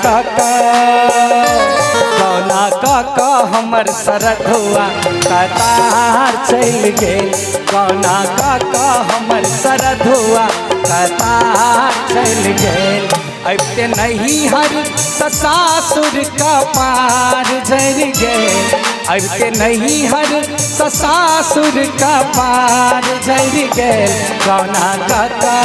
काका, गौना काका हमर सरधुआ कतार चलि गेल। गौना काका हमर सरधुआ कतार चलि गेल। अबिते नहीं हर ससासुर कपार झरि गेल। अबिते नहीं हर ससासुर कपार झरि गेल। गौना काका,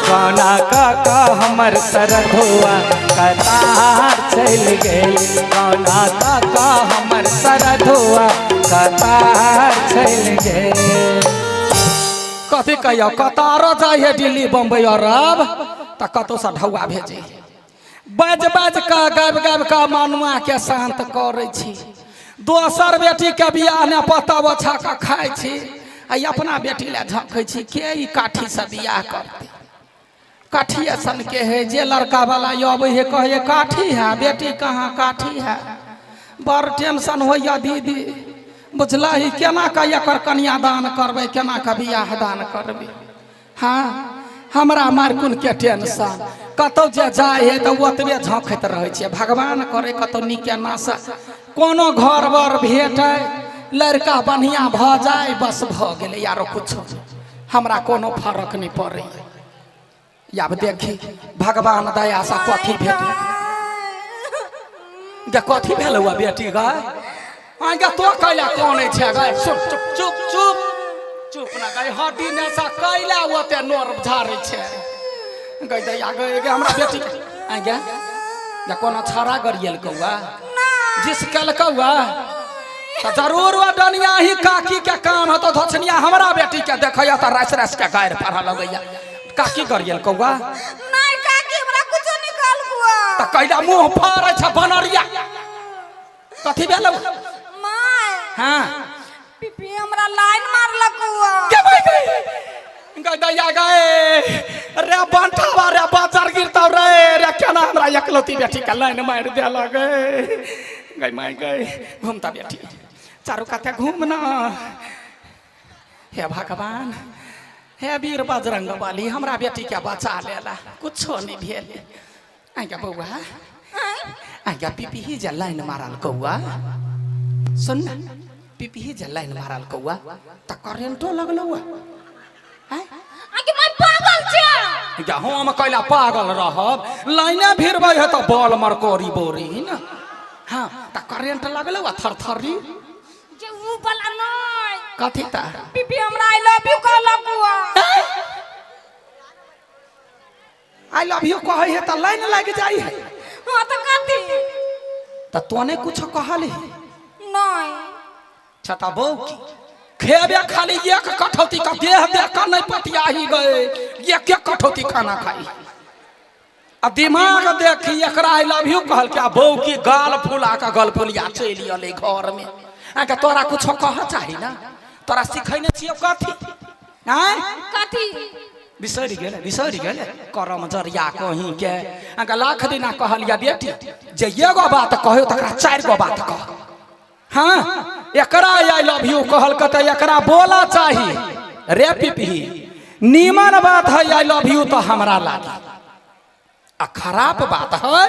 गौना काका हमर सरधुआ कतार चलि गेल। गौना काका हमर सरधुआ कतार चलि गेल। कथी कहियो, कतारो जाइ है दिल्ली बम्बई अरब तऽ कतौसँ ढौआ भेजै। बाजि बाजि कऽ गाबि गाबि कऽ मनुआ के शान्त करै छी। दोसर बेटीके बियाह ने पता ओछा कऽ खाइ छी, आ अपना बेटी लए झँखै छी। के ई काठीसँ बियाह करतै? काठिए सनके है जे लड़का वाला अबै है, कहै काठी है बेटी, कहाँ काठी है। बड़ टेंशन होइया दीदी, बुझलही? केना कऽ एकर कन्यादान करबै, केना कऽ बियाह दान करबै? हाँ, हमरा मारकुन के टेंशन। कतौ जे जाइ है तऽ ओतबे झँखैत रहै छियै। भगवान करे कतौ नीके नासँ कोनो घर बर भेटै, लड़का बढ़िआँ भऽ जाय, बस भऽ गेलै, आरो कुछो हमरा कोनो फरक नहि पड़ैए। आब देखी भगवान दयासँ कथी भेटै। गे कथी भेल हुआ बेटी गए? आगे तो कैला कानै छै गए? चुप चुप चुप चुप चुप ना गए। हड्डी नेसा कैला ओते नोर झारै छै गए? दैया गए, गे हमरा बेटी आगे जे कोनो छाड़ा गरियल कौआ जिस कलकौआ तऽ जरूर वो डनिया ही काकी के काम हतो। धोछनिया हमरा बेटी के देखैया तऽ रास रास के गारि पढ़ऽ लगैया। काकी गरियल कौआ? नहीं काकी, हमरा कुछो नहीं कहलकुआ। तऽ कैला मुँह फाड़ै छै बनरिया? कथी भेलौ? My. हाँ। पीपी हमरा लाइन मारलकुआ। के भाई गई गई दैया गए रे बंठावा रे, बाजार गिरता रे रे, केना हमरा एकलौती बेटी के लाइन मारि देलक गए? गई माय गई, घूमता बेटी, चारू काते घूमना। हे भगवान, हे वीर बजरंग बली, हमरा बेटी के बचा लेला, कुछो नहीं भेल। आज्ञा बौआ, आज्ञा, पिपही जे लाइन मारल कौआ, सुन ना, पिपही जे लाइन मारल कौआ तऽ करेंटो लगलौ। आगे मैं पागल छै। जा, हम कैला पागल रहब? लाइने भिड़बै है तऽ बॉल मरकोरी बोरी न। हाँ, तऽ करेंट लगलौ आ थरथरी। जे ऊ वाला नहीं। कथी ता? पीपी हमरा I love you कहलक हुआ। I love you कहै है तऽ लाइन लागि जाइ है? हाँ, तऽ कथी? तऽ तोने कुछ कहली? नहीं। छता बौ की खेबे खाली एक कठौती का, देह देख कर नहीं पतियाही गए। एक एक कठौती खाना खाई आ दिमाग देखी। एकरा I love you कहल क्या बौ की गाल फुला का गल फुलिया चलि अलै घर में। आके तोरा कुछो कह चाही ना? तोरा सिखैने छियौ कथी आँय? कथी? बिसरि गेलै, बिसरि गेलै करम जरिया कहीं के। अहाँके लाख दिना कहलियै बेटी, जे एगो बात कहियो तकरा चारि गो बात कह। हाँ, एकरा I love you कहलक तऽ एकरा बोला चाही रे पिपही। नीमन बात है I love you तऽ हमरा लागी, आ खराब बात है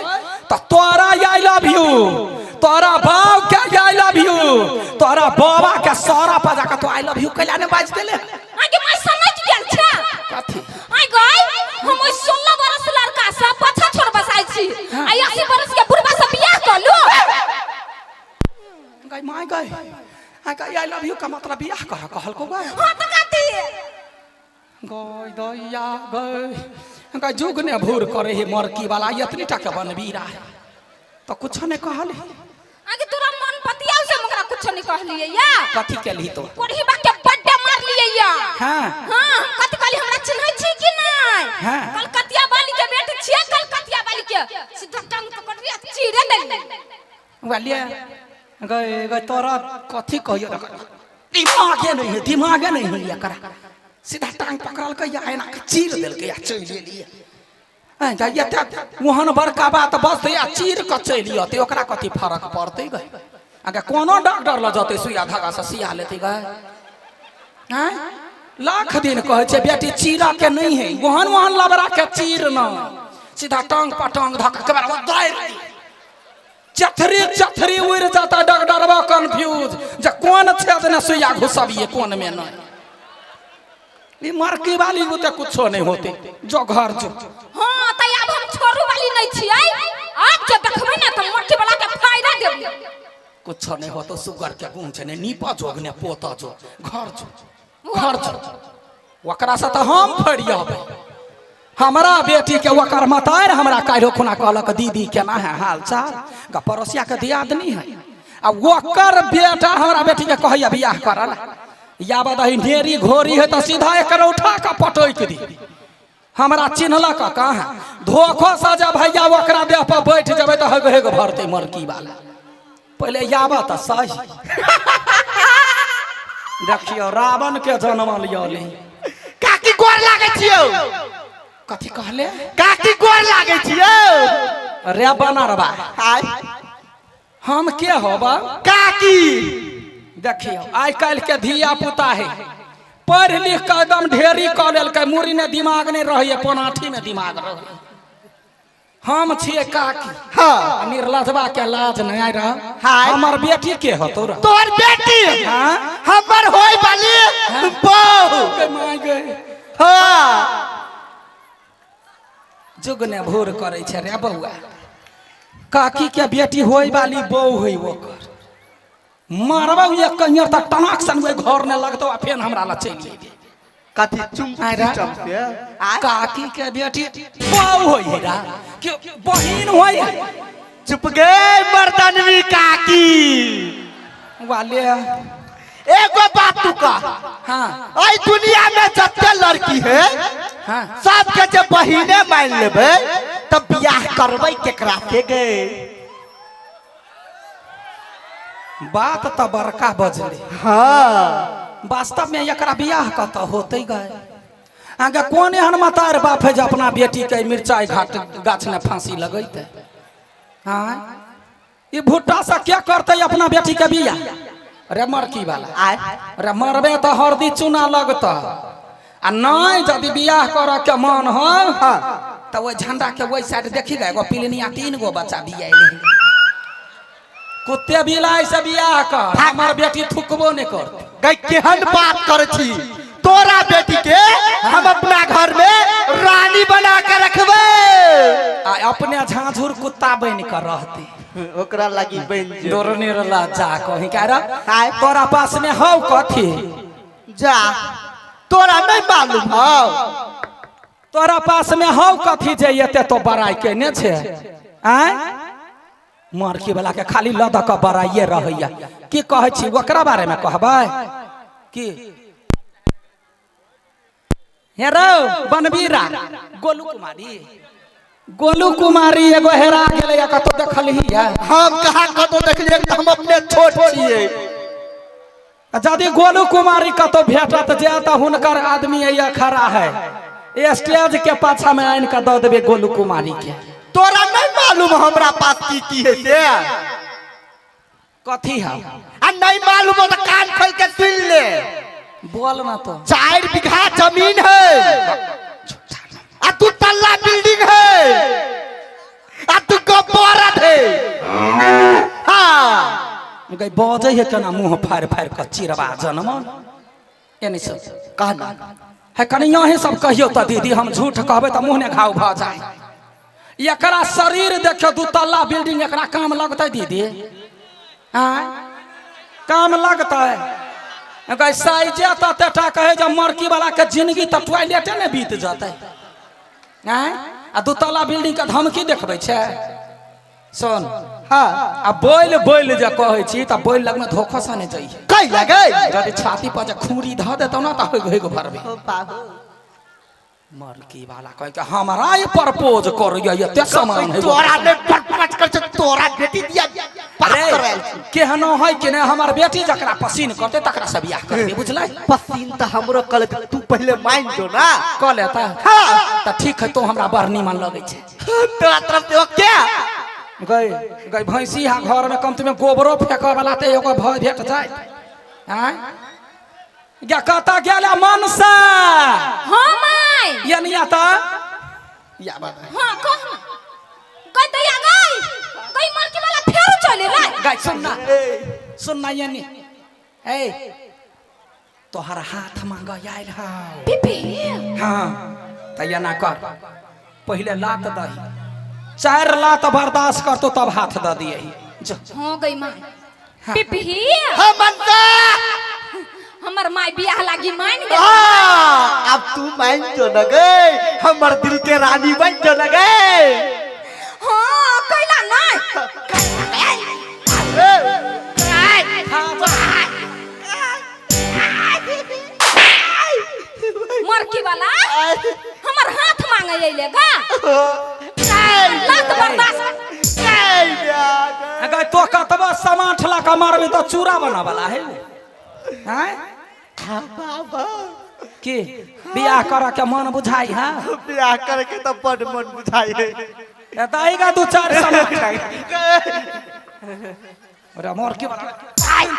तऽ तोरा I love you, तोरा बाप के I love you, तोरा बाबा के सारा पर जाकर तो I love you कैला ने बाजि देले? आगे मैं समझ गेल छै। कथी? आइ गई, हम ओइ 16 बरस लड़का से पाछा छोड़ बसाइ छी आ 80 बरस के बुढ़बा से बियाह कर लू। गई my गई, आ गई, I love you का मतलब बियाह कर कहलको गई? हाँ, तऽ कथी? गई दैया गई गई, जुग ने भूर करे हे मरकी वाला, एतनी टा के बनबीरा है तो कुछ ने कहल। आगे तोरा मन पतियाउ से हम ओकरा कुछो नहीं कहलिए या। कथी केलही तो? कोढ़ी बा के बड्डे मारलिए या। हाँ। हाँ, हम कथी कहली? हमरा चिन्है छी कि नहीं? हाँ। कलकतिया वाली के बेटी छियै, कलकतिया वाली के। सीधा टांग पकड़लिए, चीरे देलिए। वालिया गए गए, तोरा कथी कहियो, दिमागे नहीं है, दिमागे नहीं है एकरा। सीधा टांग पकड़लकै या एना के चीर देलकै या चलि एलियै। एते ओहन बड़का बात बजतै आ चीर कऽ चलि अतै, ओकरा कथी फरक पड़तै गए? अगर कोनो डॉक्टर लग जतै, सुइया धागा से सिया लेतै गए। आँय, लाख दिन कहै छै बेटी, चीरा के नहीं है, ओहन ओहन लबड़ा के चीर न। सीधा टांग पर टांग धक के बराबर दायर दी। चथरी चथरी उड़ जाता डॉक्टरवा कंफ्यूज जे कोन छेद ने सुइया घुसबिए कोन में नहीं। ई मरकी वाली बुते कुछो नहीं होते, जो घर जो। हाँ त आब हम छोड़ू वाली नहीं छियै, आज जे देखबै ने त मरकी वाला के फायदा देबै। कुछो नहीं होतो, सुगर के गुण छै ने नीपा जोग ने पोता जो, घर जो, घर जो। ओकरा से त हम फरियाबै। हमरा बेटी के ओकर मतार हमरा काल्हि खुना कहलक दीदी केना है हाल चाल, ग पड़ोसिया के दियादनी है। आ ओकर बेटा हमरा बेटी के कहैया बियाह करल, याबत अही ढेरी घोरी है त सीधा एकर उठा के पटैक दी। हमरा चिन्हलक कहाँ धोखो से जब भैया ओकरा देह पर बैठ जेबै त हेग हेग भरतै मरकी वाला। पहिले याबत सही देखियौ रावण के जन्म लियौली। काकी गोर लागै छियौ। कथी कहले? काकी गोर लागै छियौ। रे बनरबा आय हम के होबा? काकी। देखियौ आइ काल्हि के धिया पुता है पढ़ लिख के एकदम ढेरी कऽ लेलकै, मुड़ी ने दिमाग नहीं रहैए, पोनाठी में दिमाग रहैए। हम छियै काकी। हाँ। निर्लजबा के लाज नहीं आइ रह। हाय। हमर बेटी के होतो रह? तोहर बेटी? हाँ। हमर होय वाली बहू। गे my गे। हाँ। जुग ने भोर करै छै रे बौआ। काकी के बेटी होय वाली बहू है ओकर। मारबौ एक कहियर त टनाक सन ओहि घर ने लगतौ आ फेन हमरा लग चलि जेबै। कथी चुम आय रा। सिस्टम से? आय। काकी के बेटी बहू होय है रा कि बहिन होय है? चुप गे मर्दनवी काकी। वाले एगो बात तू कह। हाँ। आई दुनिया में जते लड़की है हाँ। सबके जे बहिने मान लेबै तब बियाह करबै केकरा से गे? बात त बड़का बजले। हाँ। वास्तव में एकरा बियाह कतऽ होतै गए? अहाँके कोन एहन मतार बाप है जे अपना बेटी के मिरचाई घाट गाछ ने फांसी लगैते? हाँ ई भुट्टा से क्या करतै अपना बेटी के बियाह? रे मरकी वाला। आय। रे मरबे त हरदी चूना लगतऽ आ नहीं यदि बियाह करऽ के मन हो हाँ। त ओहि झंडा के ओहि साइड देखी गे एगो पिलनिया 3 गो बच्चा बियाह कुत्ते बिलाइ से बियाह कर, हमर बेटी थुकबो नहीं करतै। गई केहन बात कर छी, तोरा बेटी के हम अपना घर में रानी बना के रखबै आ अपने झांझुर कुत्ता बन के रहते। ओकरा लगी बन जो। डोरने रला जा कहीं का रे? आय। तोरा पास में हौ कथी? जा तोरा नहीं मालूम हौ। तोरा पास में हौ कथी जे एते तो बड़ाई केने छे? आय मरकी वाला के खाली लद के बड़ाइए रहैया। की कहै छी ओकरा बारे में कहबै की? हे रौ बनबीरा गोलू कुमारी, गोलू कुमारी एगो हेरा गेलै कतौ देखलही है? हम कहाँ कतौ देखलियै तऽ हम अपने छोट छियै। यदि गोलू कुमारी कतौ भेटत जे तऽ हुनकर आदमी हैया खड़ा है स्टेज के पाछा में आनि कऽ दऽ देबै गोलू कुमारी के। तोरा नहीं मालूम हमरा पास की की है से? कथी है? आ नहीं मालूम हो तो कान खोल के सुन ले। बोल ना तो। 4 बीघा जमीन है आ 2 तल्ला बिल्डिंग है आ 2 गो बरद है। हाँ। गई बजै है केना मुँह फाड़ि फाड़ि कऽ चिरबा जनमल। एने सब कहना है कनि अहीं सब कहियौ तऽ दीदी हम झूठ कहबै तऽ मुँह ने घाव भऽ जाय। एकरा शरीर देखियौ 2 तल्ला बिल्डिंग एकरा काम लगतै दीदी? आँय काम लगतै? गई साइजे ततेटा कहे जे मरकी वाला के जिंदगी तऽ टॉयलेटे ने बीत जेतै। आँय आ 2 तल्ला बिल्डिंग के धमकी देखबै छै? सुन। हाँ। आ बोल बोल जे कहै छी तऽ बोल लगमे धोखो से नहि जइहे। कै लगै? यदि छाती पर जे खूरी धऽ देतौ ना तऽ हेग हेग भरबे। मरकी वाला कह के हमरा ई प्रपोज करैया एते सामान है। तोरा ने पटपट कर छै, तोरा बेटी दिया बात करैल छी। केहनो है कि नहीं हमर बेटी जकरा पसीन करते तकरा से बियाह करबे, बुझलै? पसीन तऽ हमरो कल तू पहले मान जो ना। कह लेता? हाँ। तऽ ठीक है तो हमरा बड़ नीमन लगै छै। तोरा तरफ से ओके? गई गई भैंसी हा घर में कम से कम गोबरो फेंके वाला ते एगो भय भेट जाए। आँय गे कतऽ गेल मनसा? हाँ my. एनिया तऽ या बात है। हां कह ना गई दैया गई गई मरकी वाला फेर चले रे। गाय सुन ना, सुन ना यानी ए तोहर हाथ मांग आयल हौ। पीपी हाँ त एना कर, पहले लात दही, 4 लात बर्दाश्त कर तो तब हाथ the दिए। हो गई माई पीपी। हाँ मनसा हमर माई बियाह लागी मान गेल। हाँ अब तू मान जो न गई, हमर दिल के रानी बन जो न गई। हाँ कैला नहीं। मरकी वाला हमर हाथ मांगे अइले गा लात बर्दाश्त। अगर तो कतबा समाठ ला का मारबे तो चूरा बना वाला है। हैं बाबा की बियाह कर के मन बुझाई? हां बियाह करके तो बड़ मन बुझाई है। एताई का 2-4 समाठ। अरे मरकी वाला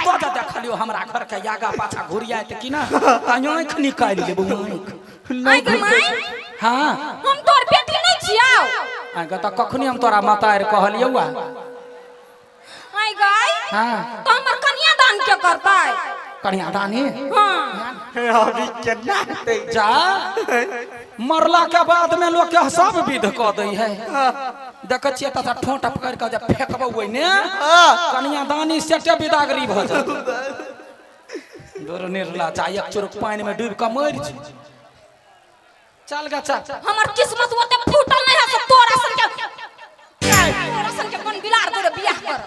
तो जा देखलियो हमरा घर के आगा पाछा घुरिया त की ना त आँख निकालि लेबो आँख। आई गे माई। हां हम तोर बेटी नहीं छियौ। आई गे त कखनी हम तोरा माता कहलियौ। आई गई हां तो हमर कन्यादान के करतै? कन्यादानी? हां अभी केना हेतै? जा मरला के बाद में लोग के सब विध क दै है। देखै छियै त ठोंट पकड़ के जे फेकबौ ओइने कन्यादानी सेटे विदागरी भ जात। दूर निर्ला जा एक चुरुक पानी में डूब के मरि छी। चल गा चल। हमर किस्मत ओते फूटल नहीं है से तोरा सन के मन बिलार तोरे बियाह कर।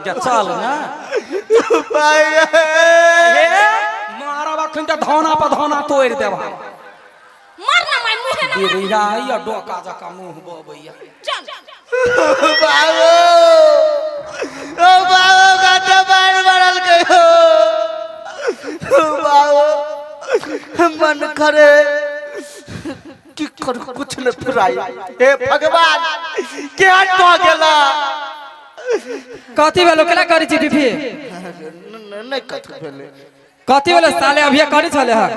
जा चल ना भाई मारब अखन त धौना पर धौना तोड़ देब। मर ना माई मुहे ना मार। बिरिया या डोका जका मुंह बबैया। चल बाबू ओ बाबू गाटा बार मारल गयो बाबू मन करे की कर कुछ न फुराई। हे भगवान के हट गेला। कथी भेलो केना करै छी पीपी? नहीं कथी भेलै। कथी भेलो साले अभिये करै छले हँ?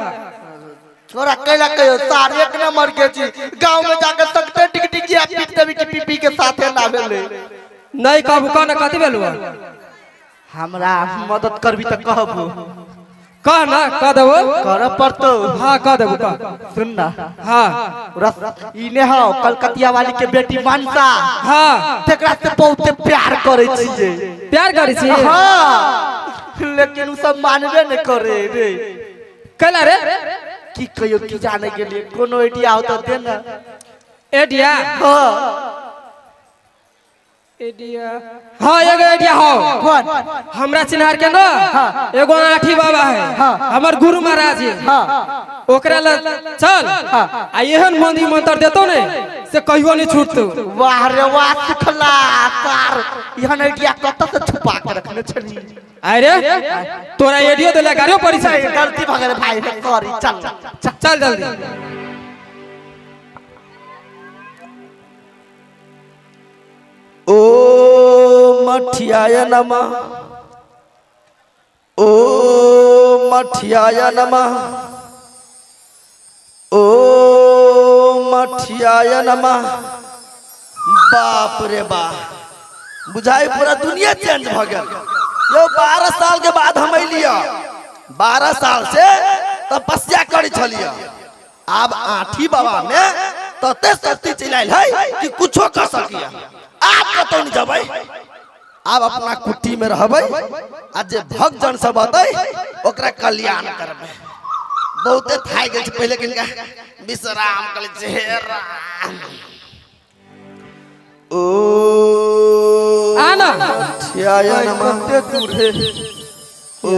तोरा कैला कहियो सार एक नंबर के छी। गांव में जाकर सकते टिकटिकिया पीट देबी कि पीपी के साथे ना भेलै। नहीं कहबू कह ना कथी भेलो? हमरा मदद करबी त कहबू। कह ना कह देबो। कर पड़तो। हाँ कह देबो कह। सुन ना। हाँ इने हो कलकतिया वाली के बेटी मनसा। हाँ तेकरा से बहुत प्यार करे छियै। प्यार करे छियै? हाँ लेकिन उ सब मानबे न करे रे। कैला रे? की कहियो की जाने के लिए कोनो आइडिया हो तो दे ना। आइडिया? हाँ आइडिया। हाँ एगो आइडिया हो। कौन? हमरा चिन्हार के ना हाँ। एगो आठी बाबा है। हाँ। हमर गुरु महाराज है। हाँ। ओकरा ल चल। हाँ। आ एहन मंदी मंत्र देतो ने से कहियो नहीं छूटतो। वाह रे वाह सुखला सार एहन आइडिया कत से छुपा के रखने छली। अरे तोरा आइडिया देला गाड़ियो पड़ी छै। गलती भ गेल भाई सॉरी। चल चल जल्दी। ओम मठियाय नमः, ओम मठियाय नमः, ओम मठियाय नमः। बाप रे बाप, बुझाई पूरा दुनिया चेंज भ गेल। यो 12 साल के बाद हम अलिया, 12 साल से तपस्या करी छलिया। आब आठी बाबा में तते शक्ति चलाइल है कि कुछो कर सकिया। आप कतौ नहीं जबै, आप अपना कुटी में रहबै आ जे भक्तजन सब अतै ओकरा कल्याण करबै। बहुते थाकि गेल छी पहिले किनका विश्राम करै छी। हे राम। ओ आना मठियाय नमः। कते दूर है। ओ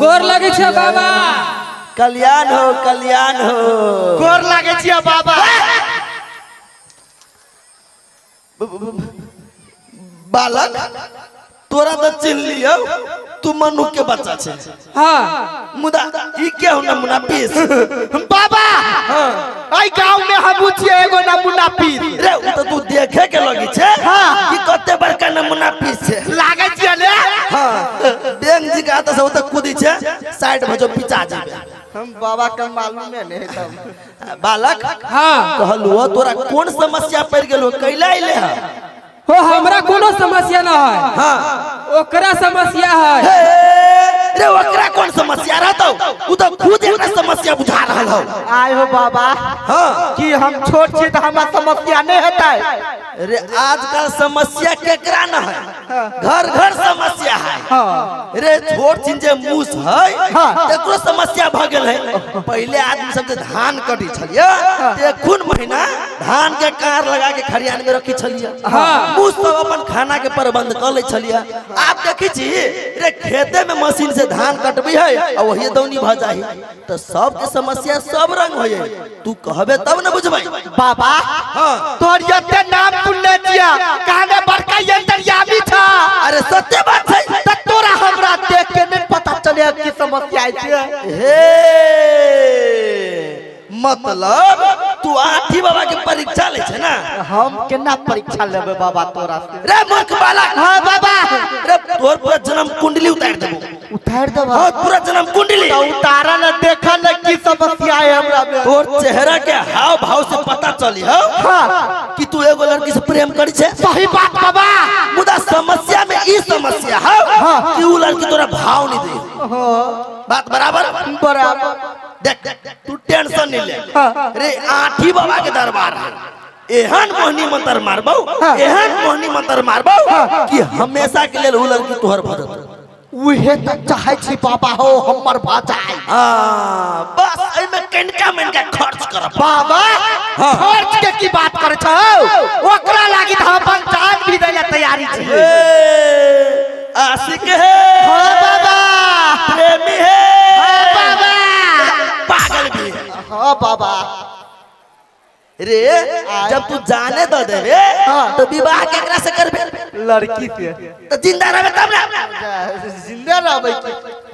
गोर लगै छै बाबा। कल्याण हो, कल्याण हो। गोर लागै छियै बाबा। बालक तोरा तो चिन्ह लियौ, तू मनु के बच्चा छे। हाँ मुदा ई के हो नमूना पीस? बाबा हाँ आई गांव में हमहू छियै एगो नमूना पीस। रे उ तो तू देखे के लगी छे। हाँ कि कते बड़का नमूना पीस छे लागै छियै ने। हाँ बैंक जी के हाथ से ओ तो कूदी छे साइड भजो पिचा जेबे। हम बाबा के मालूम नहीं तब। बालक हाँ कहलुओ तोरा कौन समस्या पड़ गेलो, कैला अइले है? हो हमरा कोनो समस्या ना है। हाँ ओकरा समस्या है। हे, रे ओकरा कौन समस्या रहतौ, उ तो खुद एकरा समस्या बुझा रहल हौ। आय हो बाबा। हाँ कि हम छोट छी तो हमरा समस्या नहीं हेतै। रे आजकल समस्या केकरा न है, घर घर समस्या है। हाँ रे छोट छिन जे मूस है हाँ। तेकरो समस्या भ गेल है। पहले आदमी सब जे धान कटी छलिए एखुन महीना धान के कार लगा के खरियान में रखी छलिए। हाँ। मूस सब अपन खाना के प्रबंध कर ले छलिए। आप देखी छी रे खेते में मशीन से धान कटबी है और वही दौनी भ जाही। तो सबके समस्या सब रंग होय, तू कहबे तब न बुझबै। बाबा हाँ तोर यते नाम सुनने छिया, कहने बड़का अंतर्यामी था। अरे सत्य बात है। त तोरा हमरा देख के नहीं पता चले कि समस्या छै। हे मतलब तू आठी बाबा के परीक्षा ले छे ना? हम केना परीक्षा लेबै बाबा तोरा से? रे मूर्ख बालक। हाँ बाबा। रे तोर पूरा जन्म कुंडली उतार देबो। उतार देबो? हाँ पूरा जन्म कुंडली। तो उतारल देखल की समस्या है हमरा में। तोर चेहरा के हाव भाव से पता चली हो हाँ कि तू एगो लड़की से प्रेम करी छे। सही बात बाबा। मुदा समस्या में ई समस्या है हाँ। कि उ लड़की तोरा भाव नहीं दे। हाँ बात बराबर? बराबर। देख तू टेंशन नहीं ले। हाँ। रे आठी बाबा के दरबार है, एहन मोहनी मंत्र मारबौ, हाँ। एहन मोहनी मंत्र मारबौ हाँ। कि हमेशा के लेल उ लड़की तोहर भ जेतौ। उहे त चाहे छी बाबा हो हमर भ जाय। हां बस एमे कनका मनका खर्च करब बाबा। हाँ। खर्च के की बात करे छौ, ओकरा लागी त हम अपन जान भी दैला तैयारी छी। आशिक है। हां बाबा। प्रेमी है। हां बाबा। पागल भी है। हां बाबा। रे जब तू जाने दो देबे हाँ। तो विवाह केकरा से करबे? लड़की से। तो जिंदा रहबे तब ना। जिंदा रहबे।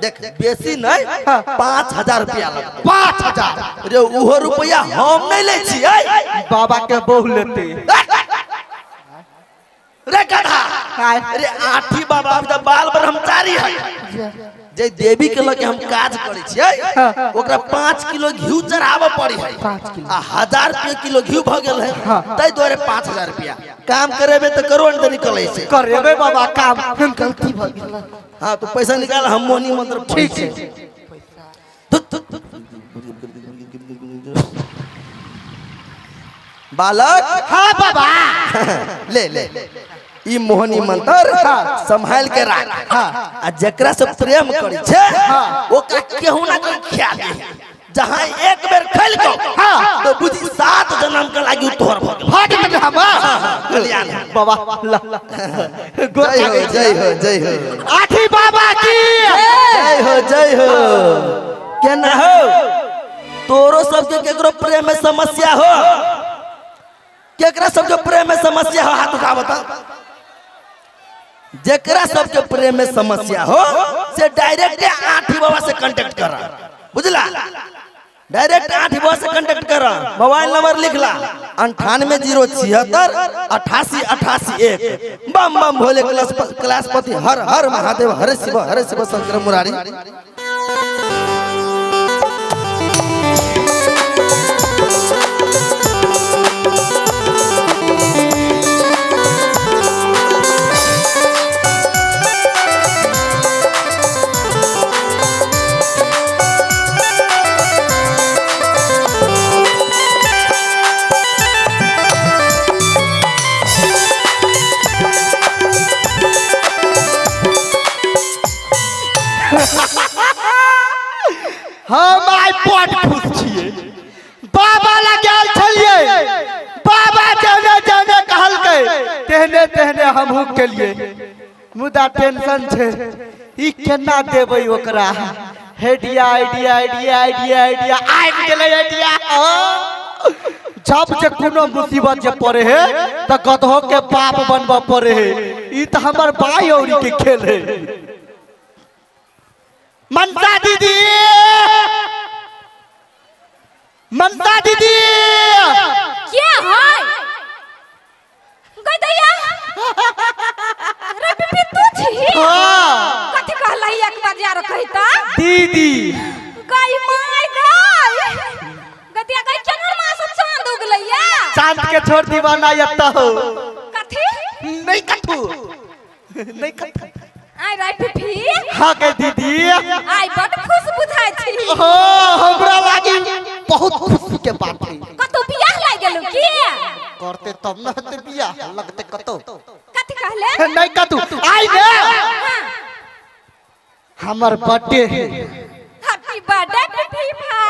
देख बेसी नहीं हाँ। 5000 रुपया लगतौ। 5000? रे उहो रुपया हम नहीं ले छियै, बाबा के बहु लेते। रे गधा। अरे आठी बाबा तो बाल ब्रह्मचारी है, जे देवी के लगे हम काज करे छियै ओकरा 5 किलो घी चढ़ाबऽ पड़ी है। 5 किलो आ 1000 रुपया किलो घी भ गेल है, तै दुआरे 5000 रुपया। काम करेबे तो करो नहीं तो निकले से। करेबे बाबा काम, हम गलती भ गेल। हां तो पैसा निकाल, हम मोहनी मंत्र ठीक है। बालक। हाँ बाबा। ले ले ई मोहनी मंत्र संभाल के राख। हाँ। आ जकरा से प्रेम करी छे हाँ। ओकरा केहू ना कोई ख्याल दे। जहां एक बेर खेल को हाँ। तो बुझी 7 जन्म के लागी तोहर भ गेल। भ गेल हम। कल्याण बाबा। जय हो जय हो जय हो आठी बाबा की जय हो जय हो। केना हो तोरो सबके केकरो प्रेम में समस्या हो? केकरा सबके प्रेम में समस्या हो? हाथ उठा बता। जेकरा सबके प्रेम में समस्या हो से डायरेक्ट आठी बाबा से कांटेक्ट करा, बुझला? डायरेक्ट आठी बाबा से कांटेक्ट करा। मोबाइल नंबर लिखला 98 076 88 88 1। बम बम भोले क्लासपति हर हर महादेव हर शिव शंकर मुरारी। हम आइ बड खुश छियै। बाबा लग गेल छलियै, बाबा जने जने कहलकै तेहने तेहने हमहूँ केलियै। मुदा टेंशन छै ई केना देबै ओकरा। Idea idea idea idea idea आबि गेलै आइडिया। जब जे कोनो मुसीबत जे पड़े है तो गधो के बाप बनबऽ पड़े है। ई तो हमर बाई औरी के खेल है। मनसा दीदी, मनसा दीदी। क्या है गई दैया? रे बीबी तू छी? हां। कथि कहलही एक बाजार कहिता? दीदी। गई माय छलैया। चांद के छोड़ दीवाना यत्ता हो। कथी? नहीं कथू, नहीं कथू। आइ राय फिफी। हाँ के दीदी। आइ बड खुश बुझाइ छी। हाँ, हमरा लागी बहुत खुशी के बात है। कतौ बियाह लागि गेलौ की? करते तब न होते बियाह, लगते कतौ। कथी कहले? नहीं कतू आई ने। हाँ। हमर बर्थडे है। हैप्पी बर्थडे फिफी भाई।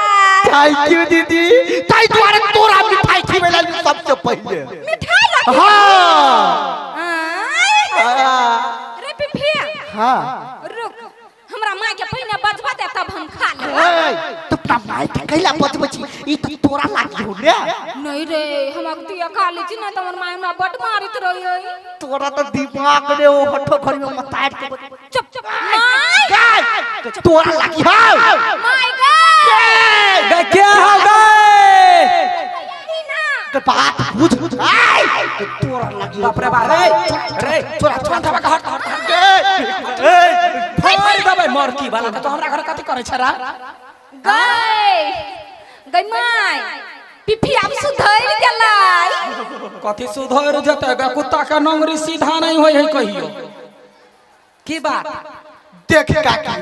Thank you दीदी। ताई द्वारे तोरा मिठाई खिबे ला सबसे पहले। मिठाई लगी? हाँ। आय। रे फिफी। हाँ। रुक, हमरा माँ के पहिने बजबा दे तब हम खा लेब। ए, तू अपना माय के कैला बजबै छी? ई त तोरा लागी हो ने। नहीं रे, हम अगतिया खा ली छी ना त हमर माय हमरा बड मारित रही। तोरा त दिमाग रे ओ हठो घड़ी में मतार के। चुप चुप। My गाय तोरा लागी हो। My गाय। गे क्या हो गए? के बात बुझ आय तोरा लागी। बाप रे बाप रे रे, तोरा छोड़ दबा के हट हट हट। ए मार दबे मरकी वाला के तो हमरा घर कथि करे छरा? गई गई my, पिफी आब सुधरि गेलै। कथि सुधरि जेतै गे? कुत्ता के नंगरी सीधा नहीं होय है कहियो। की बात? देख काकी,